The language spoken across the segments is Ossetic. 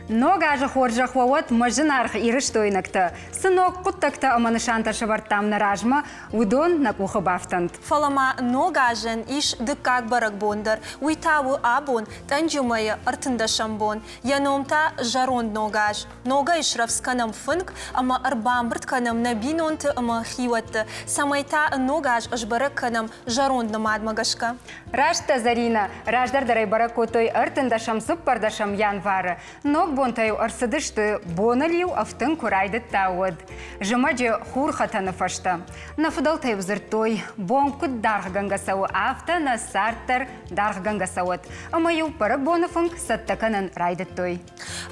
Ног азы хорзӕх уӕ уӕд, мӕ зынаргъ ирыстойнӕгтӕ! Цы ног хъуыддӕгтӕ ӕмӕ нысантӕ сӕвӕрдтам нӕ размӕ, уыдон нӕ къухы бафтӕнт. Фӕлӕ ма Ног азӕн ис дыккаг бӕрӕгбон дӕр, уый та у абон, тъӕнджы мӕйы ӕртындӕсӕм бон. Йӕ ном та Зӕронд Ног аз. Ногӕй срӕвдз кӕнӕм фынг ӕмӕ ӕрбамбырд кӕнӕм нӕ бинонты ӕмӕ хиуӕтты, цӕмӕй та Ног аз сбӕрӕг кӕнӕм зӕронд нымадмӕ гӕсгӕ. Раст дӕ, Зӕринӕ! Раздӕр дӕр ӕй бӕрӕг кодтой ӕртындӕсӕм-цыппӕрдӕсӕм январы. Ног бонтӕ-иу ӕрцыдысты, боныл-иу ӕфтын куы райдыдта, уӕд. Зымӕджы хурхӕтӕны фӕстӕ. Нӕ фыдӕлтӕ-иу дзырдтой, бон куыд даргъгӕнгӕ цӕуы, афтӕ нӕ цард дӕр даргъгӕнгӕ цӕуӕд. Ӕмӕ-иу бӕрӕгбоны фынг цӕттӕ кӕнын райдыдтой.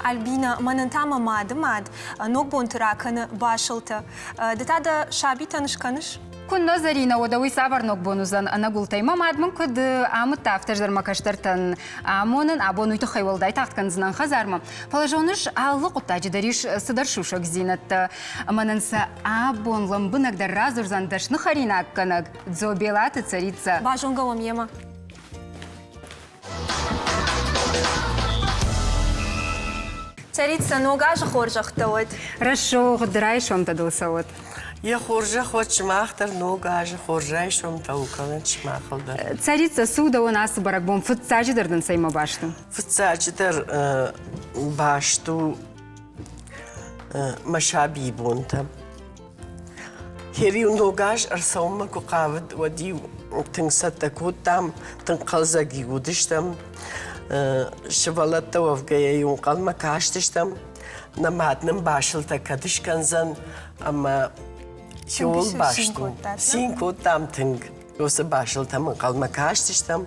Альбина, мӕнӕн та мӕ мады мад ногбонты ракӕны басылтӕ. Ды та дӕ сабитӕн скӕныс? Куыннӕ, Зӕринӕ, уӕдӕ уый цавӕр ног бон уыдзӕн ӕнӕгуылтӕй? Мӕ мад мын куыд амыдта, афтӕ ӕз дӕр мӕ кӕстӕртӕн амонын. Абон уый тыххӕй уӕлдай тагъд кӕндзынӕн хӕдзармӕ. Фӕлӕ зоныс, алы хъуыддаджы дӕр ис цыдӕр сусӕгдзинӕдтӕ. Ӕмӕ нын сӕ абон лӕмбынӕгдӕр радзурдзӕн дӕсны хӕринаггӕнӕг Дзобелаты Царица. Базонгӕ уӕм йемӕ. Царица, ног азы хорзӕх дӕ уӕд! Рӕсугъд райсомтӕ дыл цӕуӕд! Йӕ хорзӕх уӕд сымах дӕр ног азы хорз райсомтӕ у кӕнӕд сымахыл дӕр. Царица, цы у дӕуӕн ацы бӕрӕгбон? Фыццаджыдӕр дын цӕимӕ баст у? Фыццаджыдӕр баст у мӕ сабийы бонтӕ. Хер-иу ног аз ӕрцӕуынмӕ куы хъавыд, уӕд-иу тынг цӕттӕ кодтам, тынг хъӕлдзӕг-иу уыдыстӕм. Сывӕллӕттӕ уӕвгӕйӕ-иу ӕнхъӕлмӕ кастыстӕм, нӕ мад нын басылтӕ кӕд скӕндзӕн ӕмӕ цӕуыл баст у. Цин кодтам тынг. Уыцы басылтӕм ӕнхъӕлмӕ кастыстӕм.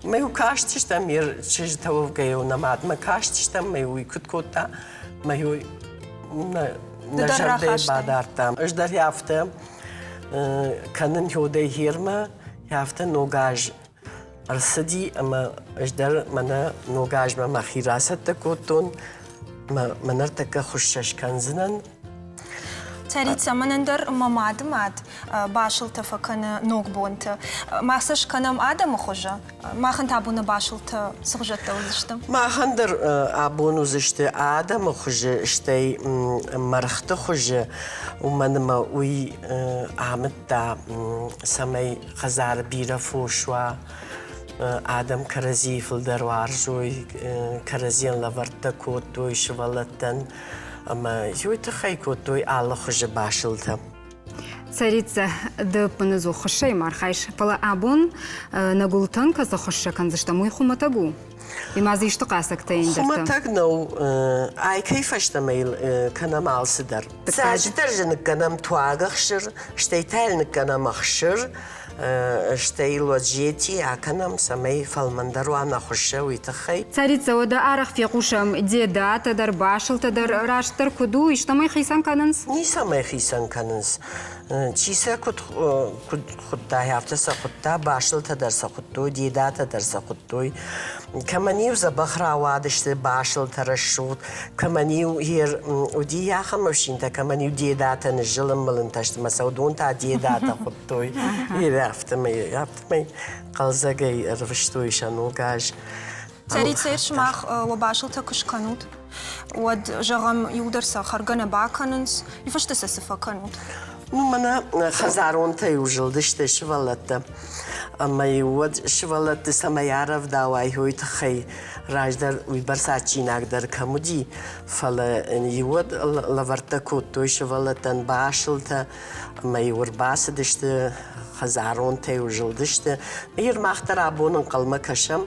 Мӕ-иу кастыстӕм, йе чызджытӕ уӕвгӕйӕ-иу нӕ мадмӕ кастыстӕм, мӕ-иу уый куыд кодта, мӕ-иу нӕ Ды нӕ дӕр зӕрдӕйы рахастай. бадардтам. Ӕз дӕр афтӕ кӕнын йодӕй хермӕ, афтӕ ног аз ӕрцыди ӕмӕ ӕз дӕр мӕнӕ ног азмӕ мӕхи рацӕттӕ кодтон. Мӕ мӕ ныртӕккӕ хуыссӕ скӕндзынӕн. Царица, мӕнӕн дӕр мӕ мады мад басылтӕ фӕкӕны ногбонты. Мах сӕ скӕнӕм адӕмы хуызы. Махӕн та абоны басылтӕ цы хуызӕттӕ уыдзысты? Махӕн дӕр абон уыдзысты адӕмы хуызы, стӕй мӕргъты хуызы, уымӕн ӕмӕ уый амыдта, цӕмӕй хӕдзары бирӕ фос уа, адӕм кӕрӕдзийы фылдӕр уарзой, кӕрӕдзийӕн лӕвӕрттӕ кодтой сывӕллӕттӕн ӕмӕ уый тыххӕй кодтой алы хуызы басылтӕ. Царица, ды ӕппынӕдзух хуыссӕй ма архайыс, фӕлӕ абон нӕ гуылтӕн кӕцы хуыссӕ кӕндзыстӕм, уый хуымӕтӕг у? Ӕмӕ дзы исты хъацӕгтӕ ӕндӕртӕ? Хуымӕтӕг нӕу. Айкӕй фӕстӕмӕ йыл кӕнӕм алцыдӕр. Саджы дӕр дзы ныккӕнӕм туаг ӕхсыр, стӕй та йыл ныккӕнӕм ӕхсыр, стӕй лоджети акӕнӕм, цӕмӕй фӕлмӕндӕр уа нӕ хуысса, уый тыххӕй. Царица, уӕдӕ арӕх фехъусӕм дедатӕ дӕр, басылтӕ дӕр растдӕр куыд у, истӕмӕй хицӕн кӕнынц? Ницӕмӕй хицӕн кӕнынц. Чи сӕ куыд куыд хуыдта, афтӕ сӕ хуыдта, басылтӕ дӕр сӕ хуыдтой, дедатӕ дӕр сӕ хуыдтой. Кӕмӕн-иу дзӕбӕх рауадысты басылтӕ рӕсугъд, кӕмӕн-иу уыди ахӕм ӕфсинтӕ, кӕмӕн-иу дедатӕ ныззылын-мылынтӕ сты, мӕ сӕ уыдон та дедатӕ хуыдтой. Афтӕмӕй, афтӕмӕй хъӕлдзӕгӕй ӕрвыстой сӕ ног аз. Царица, сымах уӕ басылтӕ куы скӕнут, уӕд, зӕгъӕм, иуылдӕр сӕ хӕргӕ нӕ бакӕнынц, уый фӕстӕ сӕ цы фӕкӕнут? Ну, мӕнӕ хӕдзаронтӕ-иу зылдысты сывӕллӕттӕ. Ӕмӕ-иу уӕд сывӕллӕтты цӕмӕй арӕвдауай, уый тыххӕй раздӕр уыйбӕрц адджинаг дӕр кӕм уыди, фӕлӕ иу уӕд лӕвӕрттӕ кодтой сывӕллӕттӕн басылтӕ, ӕмӕ-иу ӕрбацыдысты, хӕдзаронтӕ-иу зылдысты. Ныр мах дӕр абон ӕнхъӕлмӕ кӕсӕм,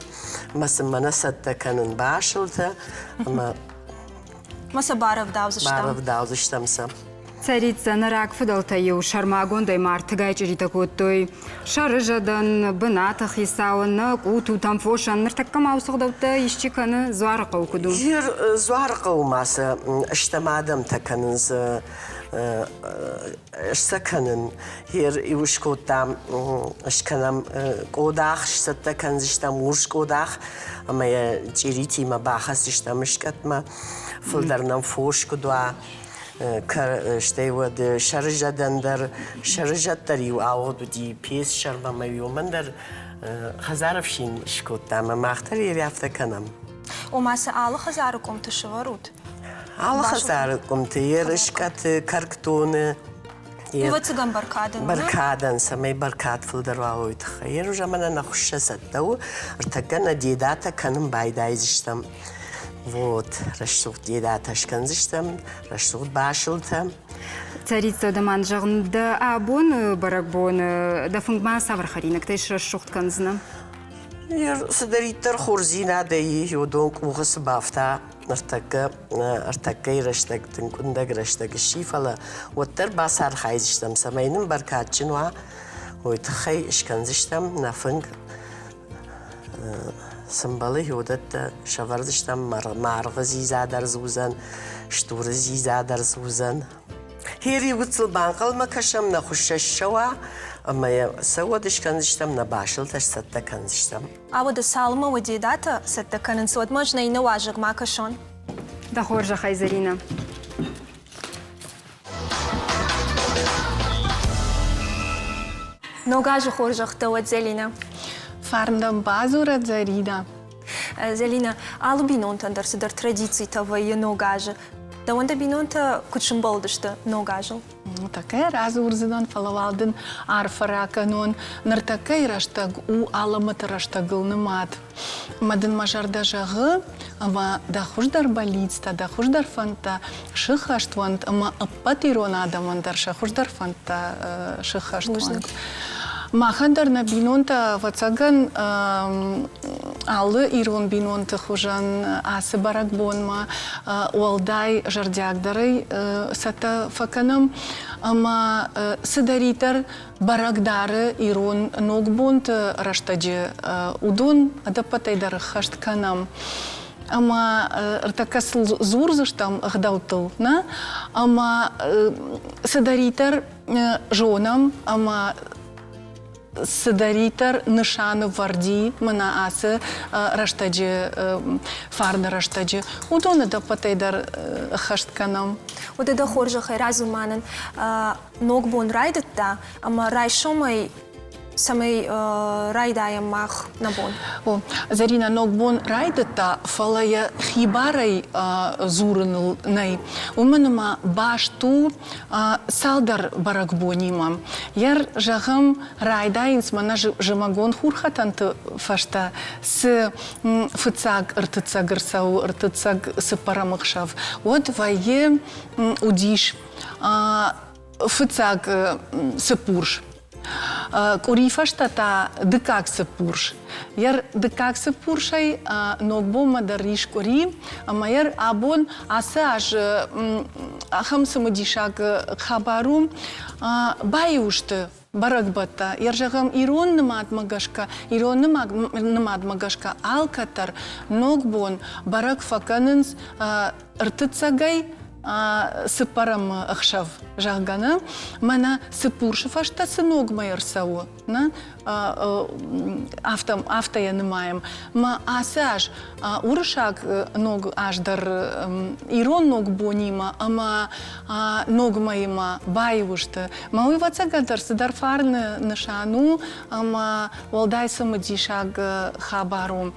ӕмӕ сын мӕнӕ цӕттӕ кӕнын басылтӕ ӕмӕ Мӕ сӕ барӕвдаудзыстӕм. Барӕвдаудзыстӕм сӕ. Царица, нӕ рагфыдӕлтӕ-иу сӕрмагондӕй мӕрдтыгай чъиритӕ кодтой. Сӕрызӕдӕн, бынаты хицауӕн, нӕ къутутӕм, фосӕн. Ныртӕккӕ ма уыцы ӕгъдӕуттӕ исчи кӕны? Дзуарыхъӕу куыд у? Ер Дзуарыхъӕуы ма сӕ стӕм адӕмтӕ кӕнынц сӕ кӕнын. Ер иу скодтам, скӕнӕм къодах, сцӕттӕ кӕндзыстӕм урс къодах ӕмӕ йӕ чъиритимӕ бахӕсдзыстӕм скъӕтмӕ. Фылдӕр нӕм фос куыд уа, стӕй уӕд сӕрызӕдӕн дӕр, сӕрызӕд дӕр-иу ауыгъд уыди пец сӕрмӕ ӕмӕ уымӕн дӕр хӕдзары ӕфсин скодта ӕмӕ мах дӕр йе афтӕ кӕнӕм. Ома сӕ алы хӕдзары къуымты сӕвӕрут? Алы хӕдзары къуымты, ерыскъӕты, кӕркдоны. Ӕвӕццӕгӕн бӕркадӕн. Бӕркадӕн, цӕмӕй бӕркад фылдӕр уа, уый тыххӕй. Еру заманӕн нӕ хуыссӕ цӕттӕ у, ӕртӕккӕ нӕ дедатӕ кӕнын байдайдзыстӕм. Вот, рӕсугъд дедатӕ скӕндзыстӕм, рӕсугъд басылтӕ. Царица, дӕ мӕн зӕгъын, дӕ абоны бӕрӕгбоны дӕ фынгмӕ цавӕр хӕринӕгтӕй срӕсугъд кӕндзынӕ? Цыдӕриддӕр хорздзинадӕй уыдон къухы цы бафта, ныртӕккӕ ӕртӕккӕйы рӕстӕг тынг къуындӕг рӕстӕг сси, фӕлӕ уӕддӕр бацархайдзыстӕм, цӕмӕй нын бӕркадджын уа, уый тыххӕй скӕндзыстӕм нӕ фынг цы мбӕлы, уыдӕттӕ сӕвӕрдзыстӕм, маргъы дзидза дӕр дзы уыдзӕн, стуры дзидза дӕр дзы уыдзӕн. Хириуыцыл банхъӕлмӕ кӕсӕм, нӕ хуыссӕ ссӕуа, ӕмӕ йӕ сӕ уӕд скӕндзыстӕм, нӕ басылтӕ сцӕттӕ кӕндзыстӕм. Ауӕдӕ цалынмӕ уӕ дедатӕ цӕттӕ кӕнынц, уӕдмӕ ӕз нӕ иннӕ уазӕгмӕ кӕсон. Дӕ хорзӕхӕй, Зӕринӕ. Ног азы хорзӕх дӕ уӕд, Зӕлинӕ. Фарн дӕм бадзурӕд, Зӕринӕ. Зӕлинӕ, алы бинонтӕн дӕр цыдӕр традицитӕ вӕййы Ног азы. Дӕуӕн дӕ бинонтӕ куыд сымбӕлдысты Ног азыл? Ныртӕккӕ радзурдзынӕн, фӕлӕ уал дын арфӕ ракӕнон. Ныртӕккӕйы рӕстӕг у алӕмӕты рӕстӕгыл нымад. Ӕмӕ дын мӕ зӕрдӕ зӕгъы, ӕмӕ дӕ хуыздӕр бӕллицтӕ, дӕ хуыздӕр фӕндтӕ сыххӕст уӕнт ӕмӕ ӕппӕт ирон адӕмӕн дӕр сӕ хуыздӕр фӕндтӕ сыххӕст уӕнт. Махӕн дӕр нӕ бинонтӕ, ӕвӕццӕгӕн, алы ирон бинонты хуызӕн ацы бӕрӕгбонмӕ уӕлдай зӕрдиагдӕрӕй цӕттӕ фӕкӕнӕм ӕмӕ цыдӕриддӕр бӕрӕг дары ирон ногбонты рӕстӕджы, уыдон ӕдӕппӕтӕй дӕр ӕххӕст кӕнӕм. Ӕмӕ ӕртӕккӕ сыл дзурдзыстӕм ӕгъдӕуттыл, нӕ? Ӕмӕ цыдӕриддӕр зонӕм ӕмӕ цыдӕриддӕр нысаны вӕрди мӕнӕ ацы рӕстӕджы, фарны рӕстӕджы, уыдон ӕдӕппӕтӕй дӕр ӕххӕст кӕнӕм. Уӕдӕ дӕ хорзӕхӕй радзур ма нын, ног бон райдыдта ӕмӕ райсомӕй цӕмӕй райдайӕм мах нӕ бон? О, Зӕринӕ, ног бон райдыдта, фӕлӕ йӕ хибарӕй дзурыныл нӕй. Уымӕн ӕмӕ баст у цалдӕр бӕрӕгбонимӕ. Йӕ, зӕгъӕм, райдайынц мӕнӕ зымӕгон хурхӕтӕнты фӕстӕ цы фыццаг ӕртыццӕг ӕрцӕуы, ӕртыццӕг цыппӕрӕм ӕхсӕв, уӕд вӕййы уыдис фыццаг цыппурс. Къуыри фӕстӕ та дыккаг цыппурс. Йӕ дыккаг цыппурсӕй ногбонмӕ дӕр ис къуыри, ӕмӕ йӕ абон ацы аз ахӕм цымыдисаг хабар у, баиу сты бӕрӕгбӕттӕ. Йӕ зӕгъӕм, ирон нымадмӕ гӕсгӕ, ирон нымадмӕ гӕсгӕ алкӕддӕр ногбон бӕрӕг фӕкӕнынц ӕртыццӕгӕй цыппӕрӕм ӕхсӕв, зӕгъгӕ, нӕ, мӕнӕ цыппурсы фӕстӕ цы ног мӕй ӕрцӕуы, нӕ, афтӕ, афтӕ йӕ нымайӕм. Мӕ ацы аз уырыссаг ног аз дӕр ирон ног бонимӕ ӕмӕ ног мӕйимӕ баиу сты. Мӕ уый, ӕвӕццӕгӕн дӕр цыдӕр фарны нысан у ӕмӕ уӕлдай цымыдисаг хабар у.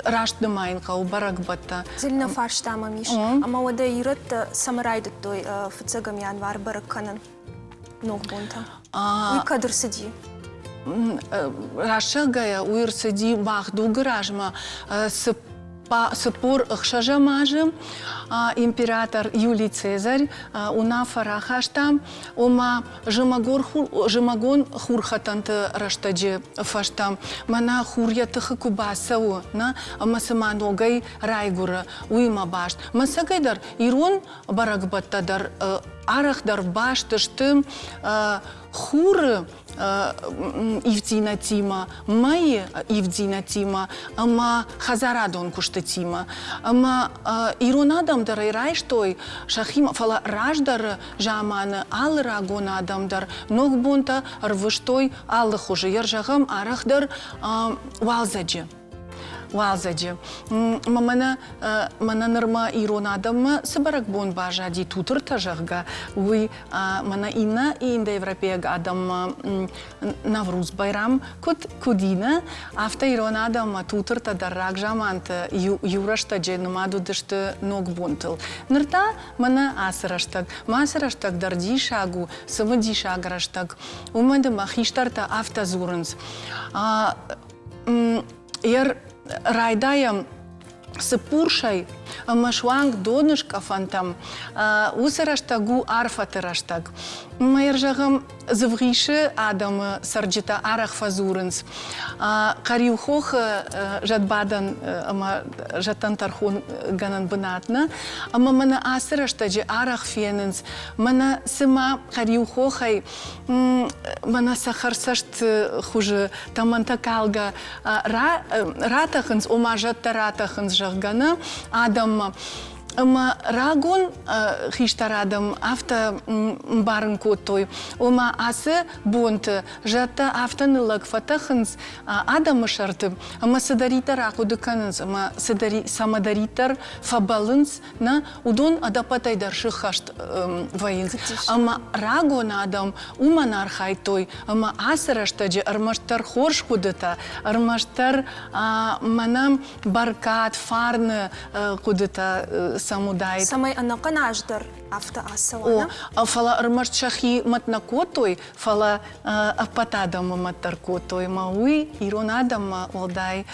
Раст нымайын хъӕуы бӕрӕгбӕттӕ. Зылны фарста мӕм ис. Ӕмӕ уӕдӕ ирӕттӕ цӕмӕ райдыдтой фыццӕгӕм январ бӕрӕг кӕнын ногбонтӕ? Уый кӕд ӕрцыди? Раст зӕгъгӕйӕ, уый ӕрцыди Бахдугы размӕ 46-ӕм азы император Юлий Цезарь уынаффӕ рахаста, ома зымӕгон хурхӕтӕнты рӕстӕджы фӕстӕ мӕнӕ хур йӕ тыхы куы бацӕуы, нӕ, ӕмӕ цыма ногӕй райгуыры, уыимӕ баст. Мӕцӕгӕй дӕр ирон бӕрӕгбӕттӕ дӕр арӕхдӕр баст сты хуры ивддзинӕдтимӕ, мӕйы ивддзинӕдтимӕ ӕмӕ хӕдзарадон куыстытимӕ. Ӕмӕ ирон адӕм дӕр ӕй райстой сӕхимӕ, фӕлӕ раздӕры заманы алы рагон адӕм дӕр ногбонтӕ ӕрвыстой алы хуызы. Йӕ зӕгъӕм, арӕхдӕр уалдзӕджы. Уалдзӕджы. Мӕнӕ, мӕнӕ нырма ирон адӕммӕ цы бӕрӕгбон баззади тутыртӕ, зӕгъгӕ, уый мӕнӕ иннӕ индоевропейаг адӕммӕ Навруз Байрам куыд куыд инӕ, афтӕ ирон адӕммӕ тутыртӕ дӕр рагзаманты иу, иу рӕстӕджы нымад уыдысты ногбонтыл. Ныр та мӕнӕ ацы рӕстӕг, мӕ ацы рӕстӕг дӕр диссаг у, цымыдисаг рӕстӕг. Уымӕн ӕмӕ хистӕртӕ афтӕ дзурынц. Йӕ райдайӕм Цыппурсӕй ӕмӕ суанг доныскъӕфӕнтӕм уыцы рӕстӕг у арфӕты рӕстӕг. Мӕ зӕгъӕм, Дзывгъисы адӕмы цӕрджытӕ арӕх фӕдзурынц, Хъӕриухохы зӕдбадӕн ӕмӕ зӕдтӕн тӕрхонгӕнӕн бынат нӕ, ӕмӕ мӕнӕ ацы рӕстӕджы арӕх фенынц, мӕнӕ цыма Хъӕриухохӕй мӕнӕ цӕхӕрцӕст хуызы тӕмӕнтӕ калгӕ ратӕхынц, ома зӕдтӕ ратӕхынц, зӕгъгӕ, нӕ адӕммӕ. Ӕмӕ рагон хистӕр адӕм афтӕ мбарын кодтой, ома ацы бонты зӕдтӕ афтӕ ныллӕг фӕтӕхынц адӕмы сӕрты, ӕмӕ цыдӕриддӕр ахъуыды кӕнынц ӕмӕ цӕмӕдӕриддӕр фӕбӕллынц, нӕ, уыдон ӕдӕппӕтӕй дӕр сыххӕст вӕййынц. Ӕмӕ рагон адӕм уымӕн архайдтой, ӕмӕ ацы рӕстӕджы ӕрмӕстдӕр хорз хъуыдытӕ, ӕрмӕстдӕр мӕнӕ бӕркад, фарны хъуыдытӕ сӕм уыдаид. Цӕмӕй ӕнӕхъӕн аз дӕр афтӕ ацӕуа, О, фӕлӕ ӕрмӕст сӕхи мӕт нӕ кодтой, фӕлӕ ӕппӕт адӕмы мӕт дӕр кодтой, ӕмӕ уый ирон адӕммӕ уӕлдай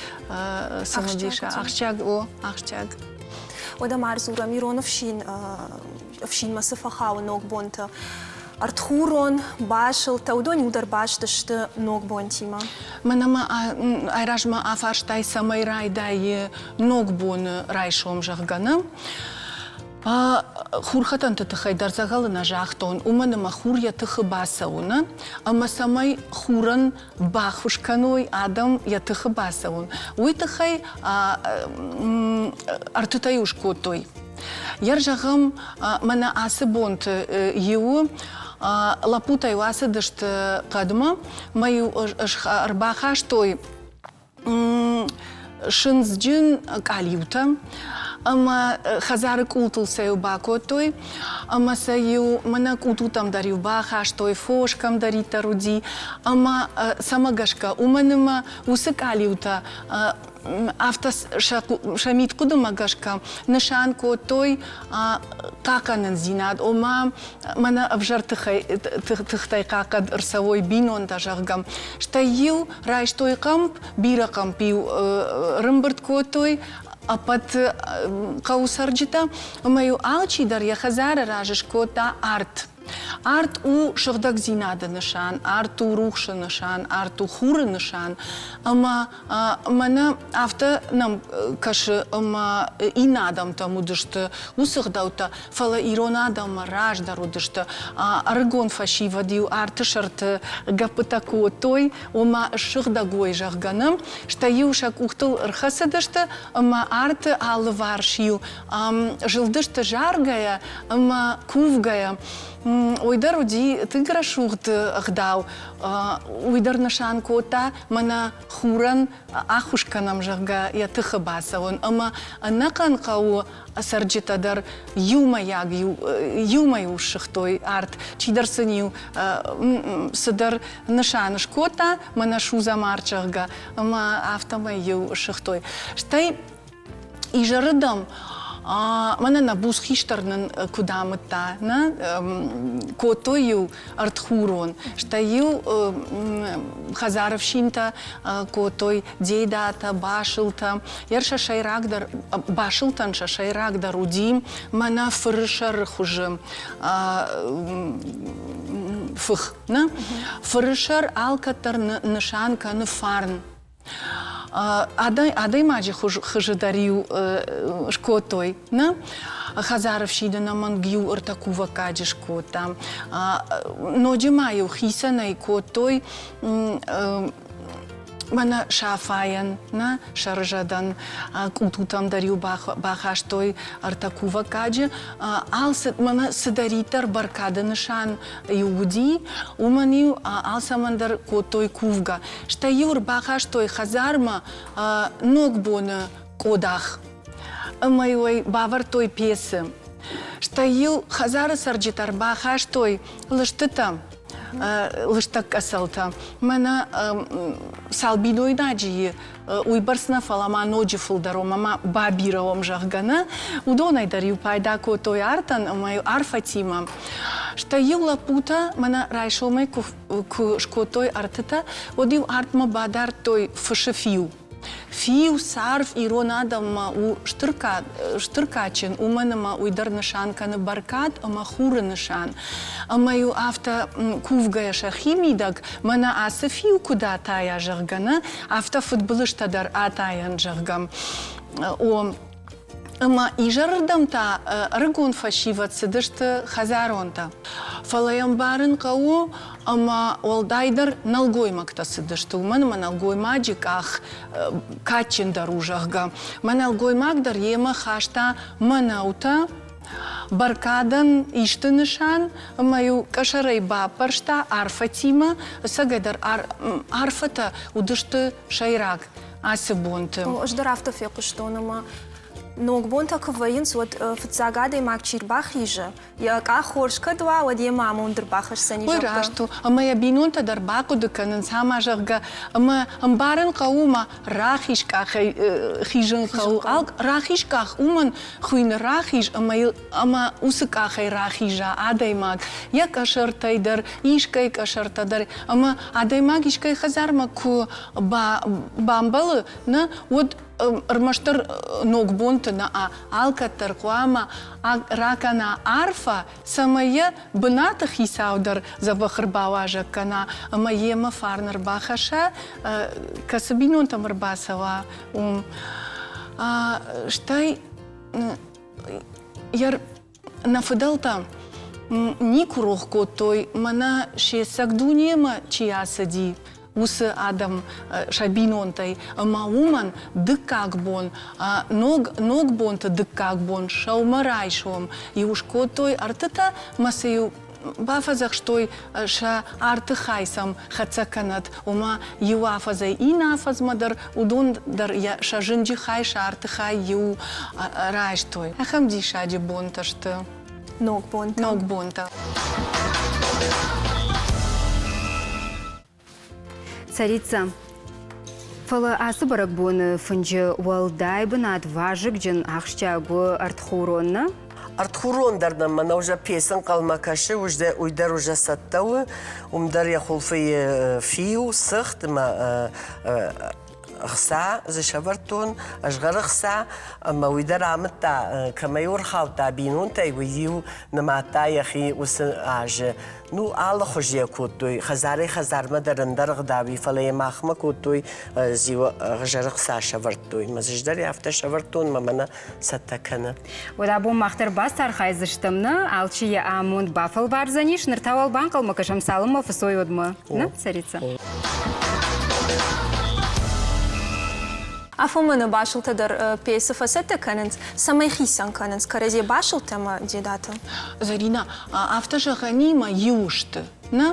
цымыдиса, ахсджиаг у, ахсджиаг. Уӕдӕ ма ӕрдзурӕм ирон ӕфсин, ӕфсинмӕ цы фӕхауы ногбонты. Ӕртхурон, басылтӕ, уыдон иу дӕр баст сты ногбонтимӕ. Мӕнӕ ма айразмӕ афарстай, цӕмӕй райдайы ногбоны райсом, зӕгъгӕ, нӕ? Хурхӕтӕнты тыххӕй дӕр дзӕгъӕлы нӕ загътон, уымӕн ӕмӕ хур йӕ тыхы бацӕуы, нӕ? Ӕмӕ цӕмӕй хурӕн баххуыс кӕной адӕм йӕ тыхы бацӕуын, уый тыххӕй ӕртытӕ-иу скодтой. Йӕ зӕгъӕм, мӕнӕ ацы бонты иу лӕппутӕ-иу ацыдысты хъӕдмӕ, мӕ-иу ӕрбахастой сындзджын къалиутӕ ӕмӕ хӕдзары къултыл сӕ-иу бакодтой ӕмӕ сӕ-иу мӕнӕ къутутӕм дӕр-иу бахастой, фос кӕмдӕриддӕр уыди ӕмӕ цӕмӕ гӕсгӕ, уымӕн ӕмӕ уыцы къалиутӕ афтӕ сӕ мидхъуыдымӕ гӕсгӕ нысан кодтой хъахъхъӕнындзинад, ома мӕнӕ ӕвзӕр тыхтӕй хъахъхъӕд ӕрцӕуой бинонтӕ, зӕгъгӕ. Стӕй-иу райстой хъӕмп, бирӕ хъӕмп-иу рымбырд кодтой ӕппӕт хъӕуы цӕрджытӕ, ӕмӕ-иу алчидӕр йӕ хӕдзары раз скодта арт. Арт у сыгъдӕгдзинады нысан, арт у рухсы нысан, арт у хуры нысан, ӕмӕ мӕнӕ афтӕ нӕм кӕсы, ӕмӕ иннӕ адӕмтӕм уыдысты уыцы гъдӕуттӕ, фӕлӕ ирон адӕммӕ раздӕр уыдысты. Ӕрыгон фӕсивӕд-иу арты сӕрты гӕппытӕ кодтой, ома ссыгъдӕг уой, зӕгъгӕ, нӕ. Стӕй-иу сӕ къухтыл ӕрхӕцыдысты ӕмӕ арты алыварс-иу зылдысты заргӕйӕ ӕмӕ кувгӕйӕ. Уый дӕр уыди тынг рӕсугъд ӕгъдау. Уый дӕр нысан кодта, мӕнӕ хурӕн ӕххуыс кӕнӕм, зӕгъгӕ, йӕ тыхы бацӕуын. Ӕмӕ ӕнӕхъӕн хъӕуы цӕрджытӕ дӕр иумӕйаг иумӕ-иу ссыгътой арт. Чидӕр сын-иу цыдӕр нысан скодта, мӕнӕ судзӕм арт, зӕгъгӕ, ӕмӕ афтӕмӕй-иу ссыгътой. Стӕй изӕрырдӕм мӕнӕ нӕ буц хистӕр нын куыд амыдта, нӕ кодтой-иу ӕртхурон, стӕй-иу хӕдзары фсинтӕ кодтой дедатӕ, басылтӕ. Йӕ сӕ сӕйрагдӕр басылтӕн сӕ сӕйрагдӕр уыди мӕнӕ фыры сӕры хуызы фых. Нӕ? Фыры сӕр алкӕддӕр нысан кӕны фарн. Адӕймаджы хызы дӕр-иу скодтой, нӕ? Хӕдзары фсины ӕнӕмӕнг-иу ӕртӕ кувӕггаджы скодта. Ноджы ма-иу хицӕнӕй кодтой. Мӕнӕ Сафайӕн, нӕ сӕрызӕдӕн къутутӕм дӕр-иу бахастой ӕртӕ кувӕггаджы. Алцы, мӕнӕ цыдӕриддӕр бӕркады нысан иу уыди, уымӕн-иу алцӕмӕн дӕр кодтой кувгӕ. Стӕй-иу ӕрбахастой хӕдзармӕ Ногбоны къодах ӕмӕ-иу ӕй бавӕрдтой пецы. Стӕй-иу хӕдзары цӕрджытӕ ӕрбахастой лыстытӕ, лыстӕг къӕцӕлтӕ. Мӕнӕ цал бинойнаджы уыйбӕрц нӕ, фӕлӕ ма ноджы фылдӕр ӕмӕ ма бабирӕ уӕм, зӕгъгӕ, нӕ, уыдонӕй дӕр-иу пайда кодтой артӕн ӕмӕ-иу арфӕтимӕ. Стӕй-иу лӕппутӕ мӕнӕ райсомӕй куы скодтой ӕртытӕ, уӕд-иу артмӕ бадардтой фысы фиу. Фиу, царв ирон адӕммӕ у стыр стыр кадджын, уымӕн ӕмӕ уый дӕр нысан кӕны бӕркад ӕмӕ хуры нысан. Ӕмӕ-иу афтӕ кувгӕйӕ сӕхи мидӕг, мӕнӕ ацы фиу куыд атайа, зӕгъгӕ, нӕ, афтӕ фыдбылызтӕ дӕр атайӕн, зӕгъгӕ. О, ӕмӕ изӕрырдӕм та ӕрыгон фӕсивӕд цыдысты хӕдзаронтӕ. Фӕлӕ йӕ ӕмбарын хъӕуы, ӕмӕ уӕлдайдӕр нӕлгоймӕгтӕ цыдысты, уымӕн ӕмӕ нӕлгоймаджы къах кадджындӕр у, зӕгъгӕ. Мӕ нӕлгоймаг дӕр йемӕ хаста мӕнӕутӕ, бӕркадӕн исты нысан, ӕмӕ-иу къӕсӕрӕй баппӕрста арфӕтимӕ, ӕцӕгӕйдӕр арфӕтӕ уыдысты сӕйраг ацы бонты. Ӕз дӕр афтӕ фехъуыстон, ӕмӕ ногбонтӕ куы вӕййынц, уӕд фыццаг адӕймаг чи рбахизы, йӕ къах хорз кӕд уа, уӕд йемӕ амонд ӕрбахӕсдзӕни, Уый раст у, ӕмӕ йӕ бинонтӕ дӕр бахъуыды кӕнынц, ӕмӕ, зӕгъгӕ, ӕмӕ ӕмбарын хъӕуы ма рахиз къахӕй хизын хъӕуы. Рахиз къах уымӕн хуыйны рахиз, ӕмӕ йыл ӕмӕ уыцы къахӕй рахиза адӕймаг йӕ къӕсӕртӕй дӕр, искӕй къӕсӕртӕ дӕр. Ӕмӕ адӕймаг искӕй хӕдзармӕ куы бамбӕлы, нӕ, уӕд ӕрмӕстдӕр ногбонты нӕ алкӕддӕр хъуамӕ ракӕна арфӕ, цӕмӕй йӕ бынаты хицау дӕр дзӕбӕх ӕрбауазӕг кӕна ӕмӕ йемӕ фарн ӕрбахӕсса, кӕцы бинонтӕм ӕрбацӕуа, уым. Стӕй йӕ нӕ фыдӕлтӕ никуы рох кодтой, мӕнӕ се цӕг дунемӕ чи ацыди, уыцы адӕм сӕ бинонтӕй. Ӕмӕ уымӕн дыккаг бон, ног, ног бонты дыккаг бон, сӕумӕрайсом иу скодтой ӕртытӕ мӕ сӕ-иу бафӕдзӕхстой сӕ арты хай сӕм хӕццӕ кӕнӕд, ома иу афӕдзӕй иннӕ афӕдзмӕ дӕр уыдон дӕр йӕ сӕ зынджы хай, сӕ арты хай иу райстой. Ахӕм диссаджы бонтӕ сты. Ног бонтӕ. Ног бонтӕ. Царица, фӕлӕ ацы бӕрӕгбоны фынджы уӕлдай бынат вазыгджын ахсджиаг у ӕртхурон, нӕ? Ӕртхурон дӕр нӕм мӕнӕ уже пецы ӕнхъӕлмӕ кӕсы, уый дӕр уже цӕттӕ у. Уым дӕр йӕ хуылфы фиу, цыхт ӕмӕ хца дзы сӕвӕрдтон, ӕзгъӕры хца, ӕмӕ уый дӕр амыдта, кӕмӕй ӕрхаудта бинонтӕй, уый-иу нымадта йӕхи уыцы азы. Ну, алы хуызы йӕ кодтой, хӕдзарӕй-хӕдзармӕ дӕр ӕндӕр ӕгъдауи, фӕлӕ йӕ махмӕ кодтой, зиуы ӕгъзӕры хца сӕвӕрдтой. Мӕ ӕз дӕр афтӕ сӕвӕрдтон, мӕ мӕнӕ цӕттӕ кӕны. Уӕд абон мах дӕр бацархайдзыстӕм, нӕ? Алчи йӕ амонд бафӕлвардзӕнис, ныр та уал банхъӕлмӕ кӕсӕм, цалынмӕ фыцой, уӕдмӕ. Нӕ, Царица? Афонмӕ нӕ басылтӕ дӕр пьесӕ фӕцӕттӕ кӕнынц, цӕмӕй хицӕн кӕнынц кӕрӕдзи басылтӕ ӕмӕ дедатӕ. Зӕринӕ, афтӕ зӕгъӕнимӕ иу сты, нӕ?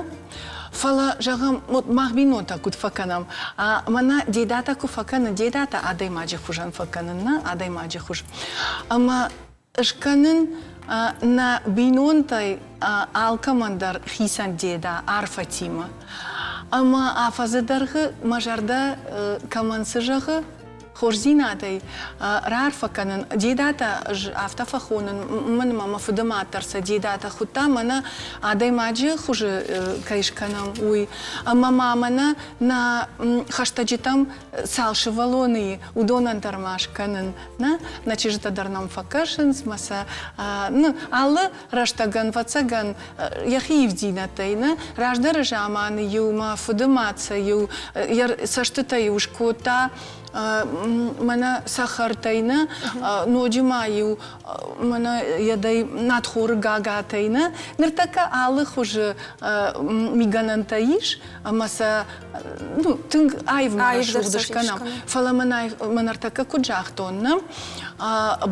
Фӕлӕ, зӕгъӕм, вот мах бинонтӕ куыд фӕкӕнӕм, мӕнӕ дедатӕ куы фӕкӕны, дедатӕ адӕймаджы хуызӕн фӕкӕнын, нӕ адӕймаджы хуыз. Ӕмӕ скӕнын нӕ бинонтӕй алкӕмӕн дӕр хицӕн деда арфӕтимӕ. Ӕмӕ афӕдзы дӕргъы мӕ зӕрдӕ кӕмӕн цы зӕгъы, хорздзинадӕй раарфӕ кӕнын. Дедатӕ ӕз афтӕ фӕхонын, уымӕн ӕмӕ мӕ фыды мад дӕр сӕ дедатӕ хуыдта, мӕнӕ адӕймаджы хуызы кӕй скӕнӕм, уый. Ӕмӕ ма мӕнӕ нӕ хӕстӕджытӕм цал сывӕллоны и, уыдонӕн дӕр ма скӕнын. Нӕ, нӕ чызджытӕ дӕр нӕм фӕкӕсынц, мӕ сӕ ну, алы рӕстӕгӕн, ӕвӕццӕгӕн, йӕхи ивдзинӕдтӕй. Нӕ раздӕры заманы-иу мӕ фыды мад сӕ-иу йӕ цӕстытӕ-иу скодта. Мӕнӕ сахартӕй нӕ, ноджы ма-иу мӕнӕ йӕдӕй надхоры гагатӕй нӕ. Ныртӕккӕ алы хуызы мигӕнӕнтӕ ис, ӕмӕ сӕ ну, тынг аив рӕсугъд скӕнӕм. Фӕлӕ мӕ ныртӕккӕ куыд загътон, нӕ,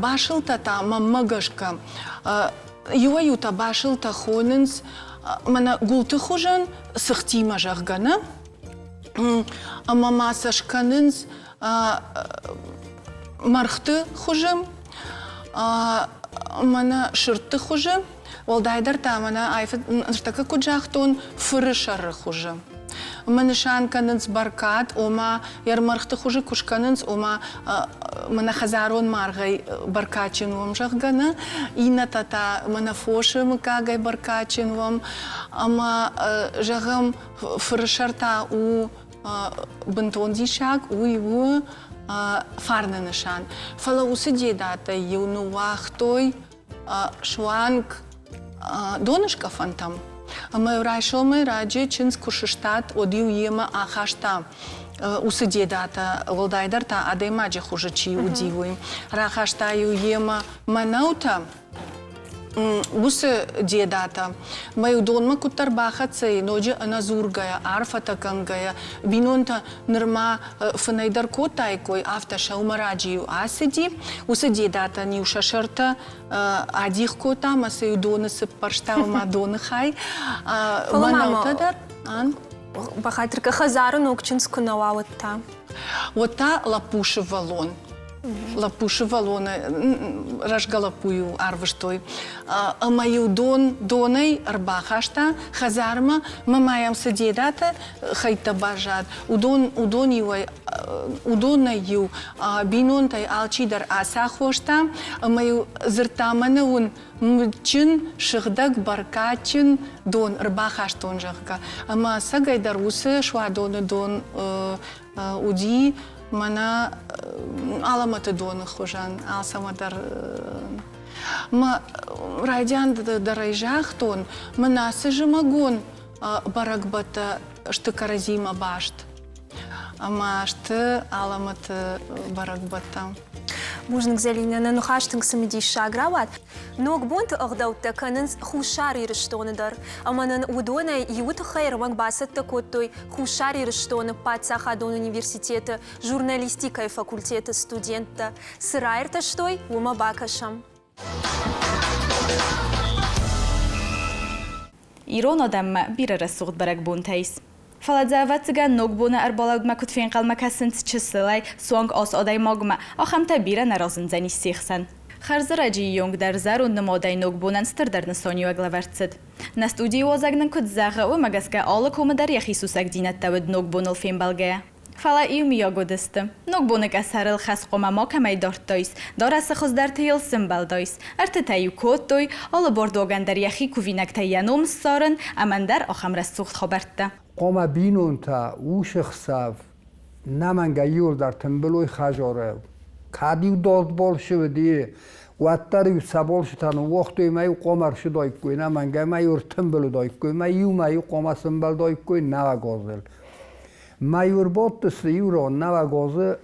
басылтӕ та мӕнмӕ гӕсгӕ иуӕй-иутӕ басылтӕ хонынц мӕнӕ гуылты хуызӕн цыхтимӕ, зӕгъгӕ, нӕ? Ӕмӕ ма сӕ скӕнынц мӕргъты хуызы, мӕнӕ сырдты хуызы, уӕлдайдӕр та мӕнӕ ныртӕккӕ куыд загътон, фыры сӕры хуызы. Ӕмӕ нысан кӕнынц бӕркад, ома йӕ мӕргъты хуызы куы скӕнынц, ома мӕнӕ хӕдзарон маргъӕй бӕркадджын уӕм, зӕгъгӕ, нӕ. Иннӕтӕ та мӕнӕ фосы мыггагӕй бӕркадджын уӕм. Ӕмӕ, зӕгъӕм, фыры сӕр та у бынтон диссаг, уый у фарны нысан. Фӕлӕ уыцы дедатӕй иу ныууагътой суанг доныскъӕфӕнтӕм. Ӕмӕ райсомӕй раджы чындз куы сыстад, уӕд-иу йемӕ ахаста уыцы дедатӕ, уӕлдайдӕр та адӕймаджы хуызы чи уыди, уый. Рахаста-иу йемӕ мӕнӕутӕ, уыцы дедатӕ. Мӕ-иу донмӕ куыддӕр бахӕццӕ и, ноджы ӕнӕдзургӕйӕ, арфӕтӕ кӕнгӕйӕ, бинонтӕ нырма фынӕй дӕр кодтаиккой, афтӕ сӕумӕраджы-иу ацыди. Уыцы дедатӕн-иу сӕ сӕртӕ адих кодта ӕмӕ сӕ-иу доны цыппӕрста, ома доны хай. Мӕнӕутӕ дӕр. Бахатыр хӕдзары ног чындз куы нӕ уа, уӕд та? Уӕд та лӕппу сывӕллон. Лӕппу сывӕллоны рӕзгӕ лӕппу-иу арвыстой. Ӕмӕ-иу дон донӕй ӕрбахаста хӕдзармӕ, мӕ ма йӕм цы дедатӕ хӕйттӕ баззад, уыдон, уыдон-иу уыдонӕй-иу бинонтӕй алчидӕр ацахоста ӕмӕ-иу дзырдта, мӕнӕ уын мыдджын, сыгъдӕг, бӕркадджын дон ӕрбахастон, зӕгъгӕ. Ӕмӕ ӕцӕгӕйдӕр уыцы суадоны дон уыди мӕнӕ алӕмӕты доны хуызӕн, алцӕмӕ дӕр. Мӕ райдиан дӕр ӕй загътон, мӕнӕ ацы зымӕгон бӕрӕгбӕттӕ сты кӕрӕдзимӕ баст ӕмӕ сты алӕмӕты бӕрӕгбӕттӕ. Бузныг, Зӕлинӕ, нӕ ныхас тынг цымыдиссаг рауад. Ногбонты ӕгъдӕуттӕ кӕнынц Хуссар Ирыстоны дӕр. Ӕмӕ нын уыдонӕй иуы тыххӕй ӕрмӕг бацӕттӕ кодтой Хуссар Ирыстоны паддзахадон университеты журналистикӕйы факультеты студенттӕ. Цы раиртӕстой, уымӕ бакӕсӕм. Ирон адӕммӕ бирӕ рӕсугъд бӕрӕгбонтӕ ис. Фӕлӕ дзы, ӕвӕццӕгӕн, ногбоны ӕрбалӕудмӕ куыд фенхъӕлмӕ кӕсынц чысылӕй, суанг ас адӕймагмӕ, ахӕмтӕ бирӕ нӕ разындзӕнис се хсӕн. Хӕрзӕрӕджы онг дӕр зӕронд нымадӕй ногбонӕн стырдӕр нысаниуӕг лӕвӕрд цыд. Нӕ студийы уазӕг нын куыд зӕгъы, уымӕ гӕсгӕ алы комы дӕр йӕхи сусӕгдзинӕдтӕ уыд ногбоныл фембӕлгӕйӕ. Фӕлӕ иумиаг уыдысты. Ногбоны къӕсӕрыл хӕс хъуамӕ макӕмӕй дардтаис, дарӕсы хуыздӕрты йыл сӕмбӕлдаис. Ӕртытӕ-иу кодтой, алы бордуагӕн дӕр йӕхи кувинӕгтӕй йӕ ном ссарын ӕмӕ ӕндӕр ахӕм рӕсугъд хабӕрттӕ. Хъуамӕ бинонтӕ, усы хсӕв, нӕмӕнгӕй иуылдӕр тымбылой хӕзорӕй. Кӕд-иу дортболсы уыди, уӕддӕр-иу сӕ болсытӕ ныууагътой ӕмӕ-иу хъуамӕ ӕрцыдаиккой нӕмӕнгӕй ӕмӕ-иу ӕртымбыл уыдаиккой ӕмӕ иумӕ-иу хъуамӕ сӕмбӕлдаиккой нӕуӕг азыл. Майорботты иу рон нӕуӕг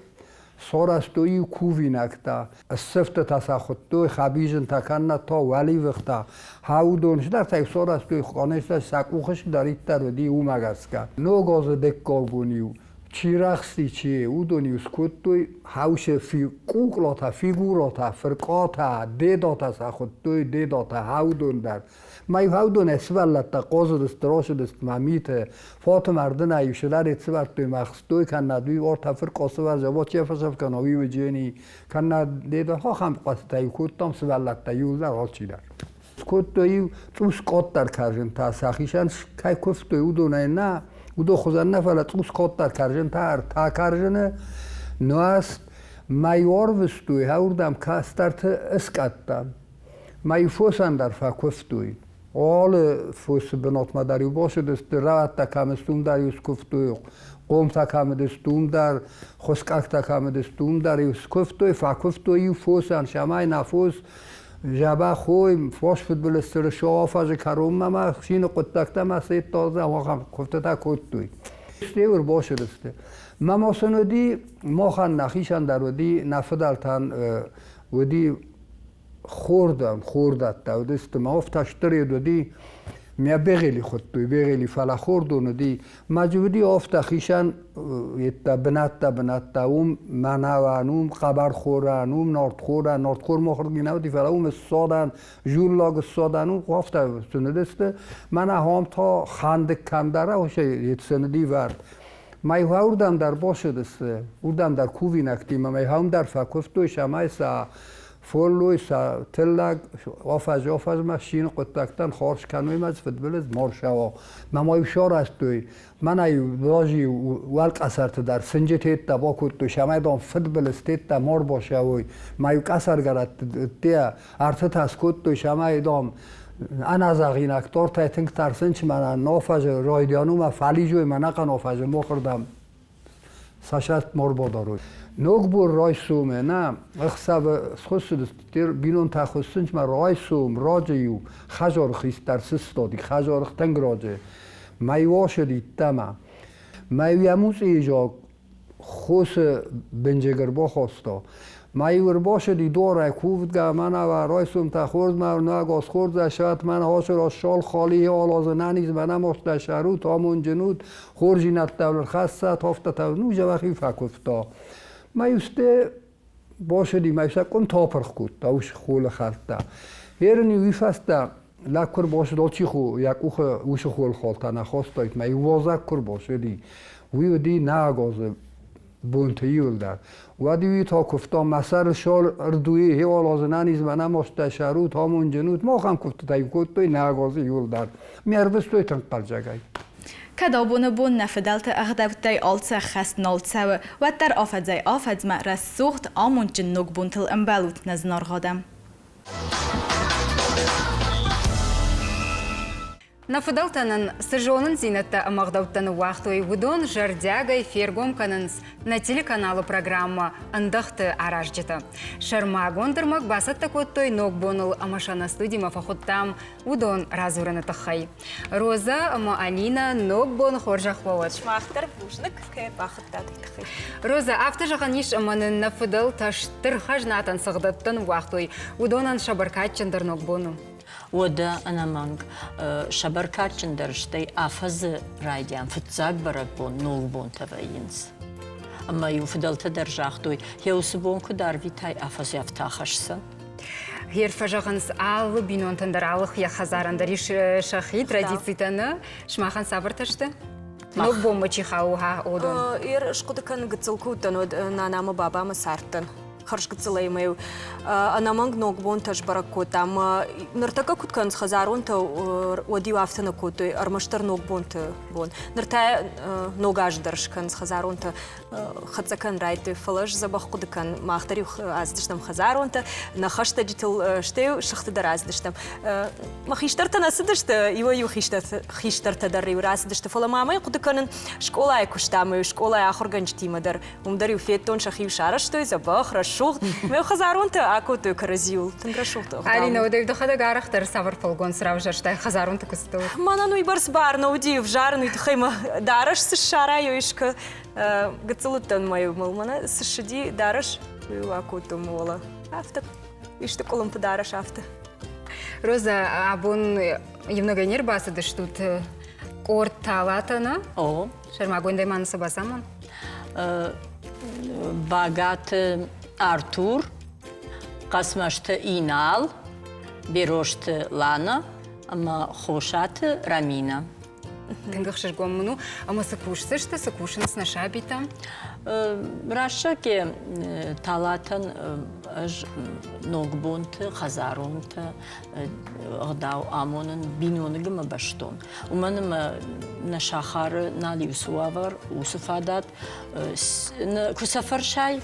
сарӕзтой иу кувинӕгтӕ, ссывтытӕ сӕ хуыдтой, хӕбизынтӕ кӕнӕ та уӕливыхтӕ. Уыдон цыдӕртӕ сарӕзтой, хъанестӕ сӕ къухы цыдӕриддӕр уыди, уымӕ гӕсгӕ. Ног азы дыккаг бон-иу чи рӕхсти, чи, уыдон-иу скодтой хаусы къуклатӕ, фигурӕтӕ, фыркъатӕ, дедатӕ сӕ хуыдтой, дедатӕ, уыдон дӕр. Ма-иу уыдонӕй сывӕллӕттӕ хъазыдысты, рӕсыдысты ма миты. Фаты мӕрдынӕй-иу сыдӕрид сывӕрдтой ма хстой, кӕннӕд уый ортӕ фыркъосы завод чи фӕсӕф кӕна, уый уыджени, кӕннӕд деда ахӕм хъазтӕ-иу кодтам сывӕллӕттӕ иуылдӕр алчидӕр. Скодтой-иу цъус къаддӕр кӕрзынтӕ, сӕхицӕн кӕй куывтой, уыдонӕй нӕ, уыдон хуызӕн нӕ, фӕлӕ цъус къаддӕр кӕрзынтӕ, ӕртӕ кӕрзыны, нуӕзт, ма-иу ӕрвыстой, уырдӕм кӕстӕрты ыскъӕттӕм. Ма-иу фосӕн дӕр фӕкуывтой. Алы фосы бынатмӕ дӕр-иу бацыдысты, рӕгъӕдтӕ кӕм сты, уым дӕр-иу скуывтой, хъомтӕ кӕм уыдысты, уым дӕр, хуыскъӕгтӕ кӕм уыдысты, уым дӕр-иу скуывтой, фӕкуывтой-иу фосӕн, цӕмӕй нӕ фос дзӕбӕх уой, фос фыдбылызты сӕ афӕдзы кӕронмӕ ма хсины хъуыддӕгтӕ ма сӕ ахӕм куывдтытӕ кодтой. Стӕй ӕрбацыдысты. Мӕ ма сын уыди, махӕн нӕхицӕн дӕр уыди, нӕ фыдӕлтӕн уыди хордӕм, хордӕттӕ уыдысты. Мӕ афтӕ стыред уыди, мӕ бегъели хуыдтой, бегъели, фӕлӕ хордон уыди. Мӕ уыди афтӕ хицӕн йедтӕ бынӕттӕ, бынӕттӕ, уым мӕнӕуӕн, уым хъӕбӕрхорӕн, уым нартхорӕн, нартхор махырги нӕ уыди, фӕлӕ уым ссадӕн, журлаг ссадӕн, уым афтӕ сыныдысты. Мӕнӕ ахӕм та хӕндык кӕмдӕр ецыныди вӕрд. Мӕ уырдӕм дӕр бацыдысты, уырдӕм дӕр кувинӕгтимӕ, мӕ ахӕм дӕр фӕкуывтой, цӕмӕй сӕ фӕллой, сӕ тыллӕг афӕдз-афӕдзмӕ цины хъуыддӕгтӕн хорз кӕной мӕ фыдбылыз ма рцӕуа. Мӕ ма-иу сарӕзтой, мӕнӕ-иу разы-иу уӕлкъӕсӕрты дӕр сынджытеттӕ бакодтой, цӕмӕй, дам, фыдбылызтеттӕ ма рбацӕуой. Ма-иу къӕсӕргӕрӕтты ӕртытӕ скодтой, цӕмӕй, дам, ӕнӕзӕгъинаг тортӕй тынг тӕрсынч мӕнӕ нофӕзы райдиан у мӕ фӕлизой мӕ нӕхъӕн офӕзы мохырдӕм сасӕст морбодарой. Ногбон райсомӕ нӕ ӕхсӕвы схуыссыдысты бинонтӕ хуыссынц мӕ райсом раджы-иу хӕдзары хистӕр сыстади, хӕдзары тынг раджы. Мӕ-иу ацыди ӕддӕмӕ. Мӕ-иу йӕ муцъийы заг хосы бынджыг ӕрбахаста. Ма-иу ӕрбацыди дорӕй кувдгӕ, мӕнӕ райсомтӕ хорзмӕ нагос хорзӕсат, мӕнӕ асырас шал хали алазы нӕниз, мӕнӕ мастӕ сӕрут, амонджын ут, хорздзинӕдтӕ ӕрхӕссат, афтӕтӕ, ну, зӕвӕхи фӕкуывта. Ма-иу сте бацыди, ма-иу сӕ къуымты апырх кодта, ус холы хӕлттӕ. Ерын-иу уый фӕстӕ лӕг куы рбацыд, алчи йӕ къухы уыцы холхалтӕ нӕ хастаид, ма иу уазӕг куы рбацыди, уый уыди нӕ агазы бонты иуылдӕр. Уӕд-иу та куывта, мӕ сӕры сӕр ӕрдуйы хеуалазы нӕниз мӕ нӕ мастӕ сӕрут, амонджын ут, махӕн куывдтытӕ-иу кодтой нӕ агазы иуылдӕр. Ме рвыстой тынг хъӕлдзӕгӕй. Кӕд абоны бон нӕ фыдӕлты ӕгъдӕуттӕй алцы ӕххӕст нал цӕуы, уӕддӕр афӕдзӕй-афӕдзмӕ рӕсугъд, амондджын ногбонтыл ӕмбӕлут нӕ зынаргъ адӕм. Нӕ фыдӕлтӕ нын цы зонындзинӕдтӕ ӕмӕ ӕгъдӕуттӕ ныууагътой, уыдон зӕрдиагӕй фергом кӕнынц нӕ телеканалы программӕ «Ӕндӕхты аразджытӕ». Сӕрмагонд ӕрмӕг бацӕттӕ кодтой ногбоныл ӕмӕ сӕ нӕ студимӕ фӕхуыдтам уыдон радзурыны тыххӕй. Роза ӕмӕ Алина ногбон хорзӕх уӕ уӕд! Сымах дӕр бузныг, кӕй бахуыдтат, уый тыххӕй. Роза, афтӕ зӕгъӕн ис, ӕмӕ нын нӕ фыдӕлтӕ стыр хӕзнатӕн цы гъдӕуттӕ ныууагътой, уыдонӕн сӕ бӕркадджындӕр ногбон у. Уӕдӕ ӕнӕмӕнг сӕ бӕркадджындӕр стӕй афӕдзы райдиан фыццаг бӕрӕгбон ногбонтӕ вӕййынц. Ӕмӕ-иу фыдӕлтӕ дӕр загътой, йӕ уыцы бон куыд арвитай, афӕдз афтӕ ахӕсдзӕн. Гъер фӕзӕгъынц, алы бинонтӕн дӕр, алы йӕ хӕдзарӕн дӕр ис сӕхи традицитӕ, нӕ? Сымахӕн цавӕртӕ сты? Ног бонмӕ чи хауы, уыдон? Ер схъуыды кӕн, гыццыл куы уыдтӕн, уӕд нана ӕмӕ бабамӕ цардтӕн. Хӕрзгыццылӕй мӕ ӕнӕмӕнг ногбонтӕ сбӕрӕг кодтам. Ныртӕккӕ куыд кӕнынц хӕдзаронтӕ, уӕд-иу афтӕ нӕ кодтой, ӕрмӕстдӕр ногбонты бон. Ныр та ног аз дӕр скӕнынц хӕдзаронтӕ, хӕццӕ кӕнын райдыдтой, фӕлӕ ӕз дзӕбӕх хъуыды кӕн, мах дӕр-иу ацыдыстӕм хӕдзаронтӕ, нӕ хӕстӕджытыл, стӕй сыхты дӕр ацыдыстӕм. Мӕ хистӕртӕ нӕ цыдысты, иуӕй-иу хистӕртӕ дӕр-иу рацыдысты, фӕлӕ ма мӕ хъуыды кӕнын, скъолайы куыстам, скъолайы ахуыргӕнджытимӕ дӕр Уым дӕр-иу федтон, сӕхи-иу сарӕзтой дзӕбӕх, рӕсугъд. Мӕ хӕдзаронтӕ акодтой кӕрӕдзиуыл. Тынг рӕсугъд ӕгъдау. Алина, уӕдӕ дӕхӕдӕг арӕхдӕр цавӕр фӕлгонц равзӕрстай хӕдзаронты куыстыл? Мӕнӕн уыйбӕрц бар нӕ уыди ӕвзарын, уый тыххӕй мӕ дарӕс цы ссарай, искуы гыццыл уыдтӕн мӕ мыл мӕнӕ цы ссыди дарӕс, уый акодтон мӕ уӕлӕ. Афтӕ исты къуылымпы дарӕс афтӕ. Роза, абон иунӕгӕй не рбацыдыстут къорд талатӕ, нӕ? О. Сӕрмагондӕй ма нын цы бацамон? Багаты Артур, Хъӕцмӕзты Инал, Берозты Лана ӕмӕ Хосаты Рамина. Тынг ӕхсызгон мын у. Ӕмӕ цы кусдзысты, цы кусынц нӕ сабитӕ? Рӕстӕг Талатӕн ӕз ногбонты, хӕдзаронты ӕгъдау амонын биноныг ӕмӕ бӕстон. Уымӕн ӕмӕ нӕ сахары нал и уыцы уавӕр, уыцы фадат. Куы сӕ фӕрсай,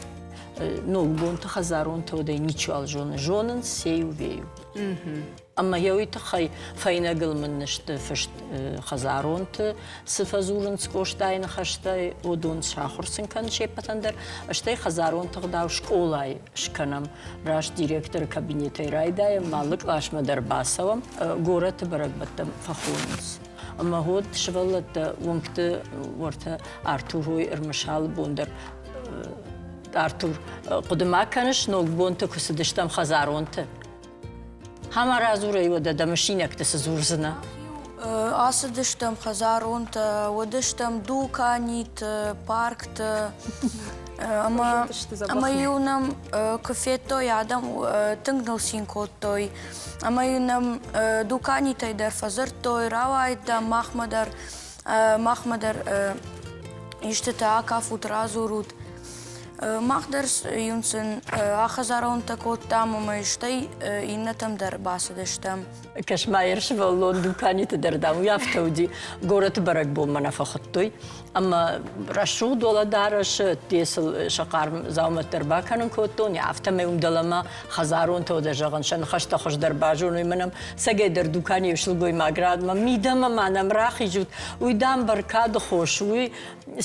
ногбонты хӕдзаронтӕ уӕдӕй ничиуал зоны. Зонынц сею-вею. Ӕмӕ йӕ уый тыххӕй фӕйнӕгыл мын сты фыст хӕдзаронты, цы фӕдзурынц Къостайы ныхӕстӕй, уыдон сахуыр сын кӕн се ппӕтӕн дӕр, стӕй хӕдзаронты гъдау скъолайы скӕнӕм. Раст директоры кабинетӕй райдайӕм, алы къласмӕ дӕр бацӕуӕм, горӕты бӕрӕгбӕттӕм фӕхонынц. Ӕмӕ уӕд сывӕллӕттӕ уынгты уӕртӕ Артурой ӕрмысалы бон дӕр Артур, хъуыды ма кӕныс, ногбонты куы цыдыстӕм хӕдзаронты? Хама радзурай уӕдӕ дӕ мысинӕгты цы дзурдзынӕ? Ацыдыстӕм хӕдзаронтӕ, уыдыстӕм дуканиты, паркты. Ӕмӕ ӕмӕ-иу нӕм куы федтой адӕм, тынг ныл цин кодтой. Ӕмӕ-иу нӕм дуканитӕй дӕр фӕдзырдтой, рауайд, дам, махмӕ дӕр, махмӕ дӕр истытӕ акафут, радзурут. Мах дӕр иу сын ахӕдзаронтӕ кодтам ӕмӕ стӕй иннӕтӕм дӕр бацыдыстӕм. Кӕс-ма, сывӕллон дуканиты дӕр, дам, уый афтӕ уыди. Горӕты бӕрӕгбонмӕ нӕ фӕхуыдтой. Ӕмӕ рӕсугъд уӕлӕдарӕсы ӕдде сыл сӕ хъарм дзаумӕттӕ ӕрбакӕнын кодтон. Афтӕмӕй уым дӕлӕмӕ хӕдзаронтӕ уӕдӕ зӕгъын, сӕ ныхӕстӕ хуыздӕр базоной. Мӕнӕм цӕгӕйдӕр дуканийы сылгоймаг радмӕ, мидӕмӕ ма нӕм рахизут, уый, дам, бӕркады хос, уый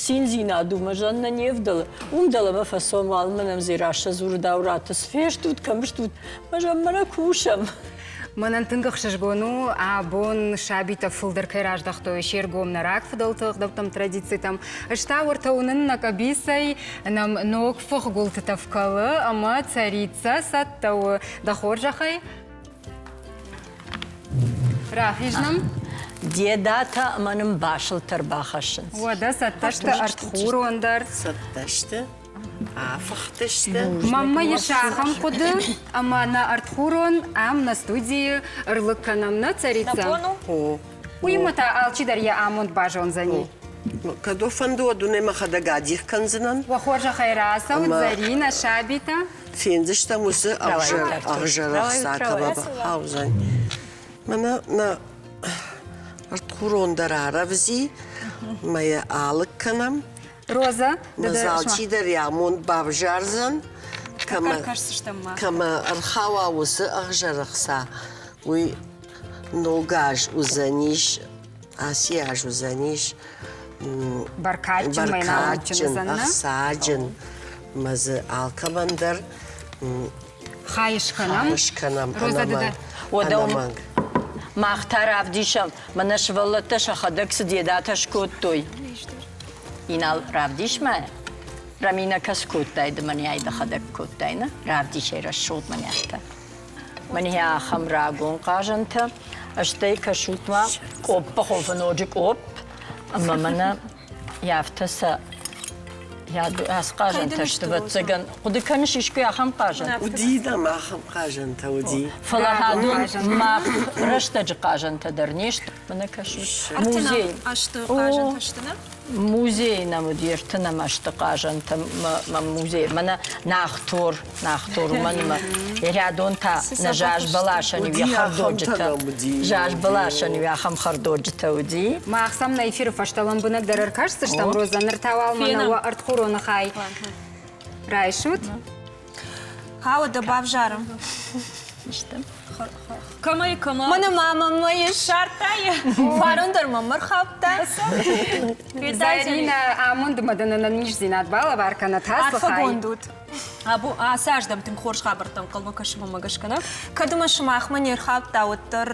циндзинад у, мӕ зӕннӕ не вдӕлы. Уым дӕлӕмӕ фӕцӕуӕм, уалынмӕ нӕм Дзерассӕ дзуры, Даураты, цы фестут, кӕм стут? Мӕ зӕгъын, мӕнӕ кусӕм. Мӕнӕн тынг ӕхсызгон у, абон сабитӕ фылдӕр кӕй раздӕхтой се ргом нӕ рагфыдӕлты ӕгъдӕуттӕм, традицитӕм. Ӕз та уӕртӕ уынын нӕ къӕбицӕй нӕм ног фых гуылты тӕф кӕлы ӕмӕ царица цӕттӕ у. Дӕ хорзӕхӕй, Рахиз нӕм. Дедатӕ ӕмӕ нын басылтӕ ӕрбахӕссынц. Уӕдӕ цӕттӕ сты ӕртхурон дӕр. Цӕттӕ сты, афыхтысты. Маммӕ ис ахӕм хъуыды, ӕмӕ нӕ ӕртхурон ам нӕ студийы ӕрлыг кӕнӕм нӕ царица. Уыимӕ та алчидӕр йӕ амонд базондзӕни. Кӕд уӕ фӕнды, уӕд уын ӕй мӕхӕдӕг адих кӕндзынӕн. Уӕ хорзӕхӕй рацӕут, Зӕринӕ, сабитӕ. Фендзыстӕм уыцы ӕвзӕр ӕхца кӕмӕ бахаудзӕн. Мӕнӕ нӕ ӕртхурон дӕр арӕвдзи, мӕ йӕ алыг кӕнӕм. Роза, Мӕ алчидӕр йӕ амонд бавзардзӕн, кӕмӕ ӕрхауа уыцы ӕвзӕр ӕхца, уый ног аз уыдзӕнис, ацы аз уыдзӕнис бӕркадджын, ӕхцаджын мӕ дзы алкӕмӕн дӕр хай скӕнӕм. Скӕнӕм ӕнӕмӕнг. Мах та равдисӕм, мӕнӕ сывӕллӕттӕ сӕхӕдӕг цы дедатӕ скодтой. Инал, равдис мӕ. Рамина кӕс кодтай, ды мӕнӕй дӕхӕдӕг кодтай, нӕ? Равдисӕй рӕсугъд мӕнӕ Мӕнӕ ахӕм рагон хъазӕнтӕ, стӕй кӕсут-ма, къоппы хуылфы ноджы къопп, ӕмӕ мӕнӕ афтӕ сӕ ацы хъазӕнтӕ сты, ӕвӕццӕгӕн. Хъуыды кӕныс искуы ахӕм хъазӕн? Уыди нӕм ахӕм хъазӕнтӕ, уыди. Фӕлӕ адон мах рӕстӕджы хъазӕнтӕ дӕр не сты. Мӕнӕ кӕсут. Музей. Азты хъазӕнтӕ сты, нӕ? Музейы нӕм уыди ӕртынӕм азты хъазӕнтӕ мӕ музей. Мӕнӕ Нахтор, Нахтор уымӕн ӕмӕ рядон та нӕ заз бӕласӕн иу йӕ хӕрдоджытӕ. Заз бӕласӕн иу ахӕм хӕрдоджытӕ уыди. Мах сӕм нӕ эфиры фӕстӕ лӕмбынӕгдӕр ӕркӕсдзыстӕм, Роза. Ныр та уал мӕнӕ уӕ ӕртхуроны хай райсут. Хауӕдӕ бавзарӕм. Истӕм. Кӕмӕй кӕмӕ? Мӕнӕ мамӕ мӕ ссардта Фарон дӕр мӕм ӕрхаудта. Зӕринӕ, амондмӕ дын ӕнӕниздзинад балӕвар кӕнӕт ацы хай. Арфӕгонд ут. Ацы аз дӕм тынг хорз хабӕрттӕ ӕнхъӕлмӕ кӕсы мӕмӕ гӕсгӕ, нӕ? Кӕд ӕмӕ сымахмӕ не рхаудта, уӕддӕр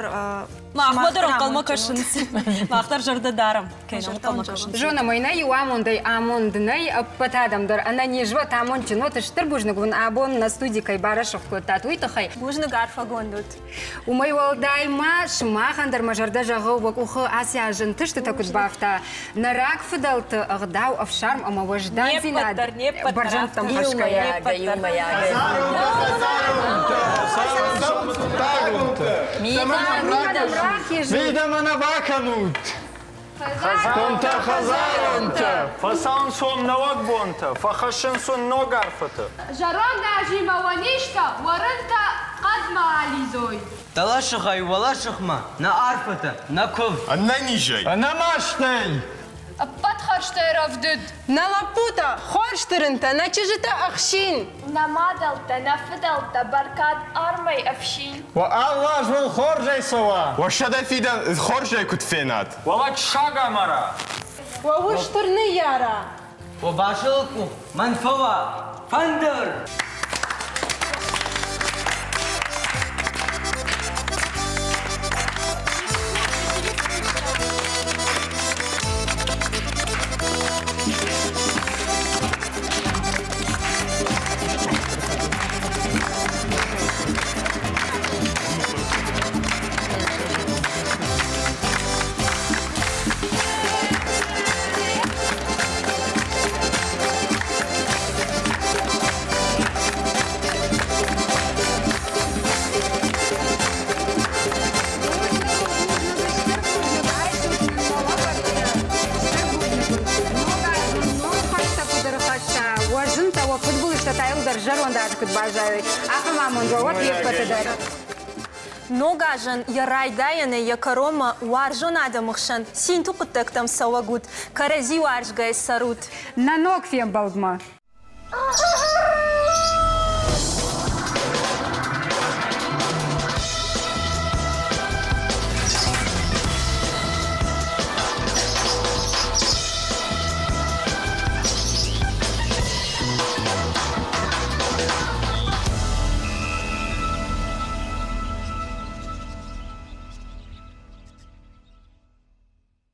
Махмӕ дӕр ӕнхъӕлмӕ кӕсынц. Мах дӕр зӕрдӕ дарӕм, кӕй нӕм ӕнхъӕлмӕ кӕсынц. Зонӕм ӕй, нӕ иу амондӕй амонд нӕй, ӕппӕт адӕм дӕр ӕнӕниз уӕт, амондджын уӕт. Стыр бузныг уын абон нӕ студи кӕй барӕсугъд кодтат, уый тыххӕй. Бузныг, арфӕгонд ут. Уымӕй уӕлдай ма сымахӕн дӕр мӕ зӕрдӕ зӕгъы, уӕ къухы ацы аз ӕнтыстытӕ куыд бафта, нӕ рагфыдӕлты ӕгъдау, ӕфсарм ӕмӕ уӕздандзинад бӕрзӕндтӕм хӕсгӕйӕ. Иумӕйагӕй, Мидӕмӕ нӕ бакӕнут! Хӕдзаронтӕ, хӕдзаронтӕ! Фӕцӕуынц уӕм нӕуӕг бонтӕ, фӕхӕссынц уын ног арфӕтӕ. Зӕронд азимӕ уӕ низтӕ, уӕ рынтӕ хъӕдмӕ алидзой. Дӕлӕсыхӕй уӕлӕсыхмӕ нӕ арфӕтӕ, нӕ куывд. Ӕнӕнизӕй. Ӕнӕмастӕй. Ӕппӕт хӕрзтӕй рӕвдыд. Нӕ лӕппутӕ, хорз тырынтӕ, нӕ чызджытӕ ӕхсин. Нӕ мадӕлтӕ, нӕ фыдӕлтӕ, бӕркад армӕй ӕфсин. Уӕ алы аз уыл хорзӕй цӕуа! Уӕ сӕдӕ фидӕн хорзӕй куыд фенат! Уӕ лӕг саг амара! Уӕ устыр ныййара! Уӕ басылы къух мӕн фӕуа! Фӕндыр! иууылдӕр зӕронд азы куыд баззайой, ахӕм амонд уӕ уӕд не ппӕты дӕр. Ног азӕн йӕ райдайӕнӕй йӕ кӕронмӕ уарзон адӕмы хсӕн цинты хъуыддӕгтӕм цӕуӕг ут, кӕрӕдзи уарзгӕйӕ цӕрут. Нӕ ног фембӕлдмӕ!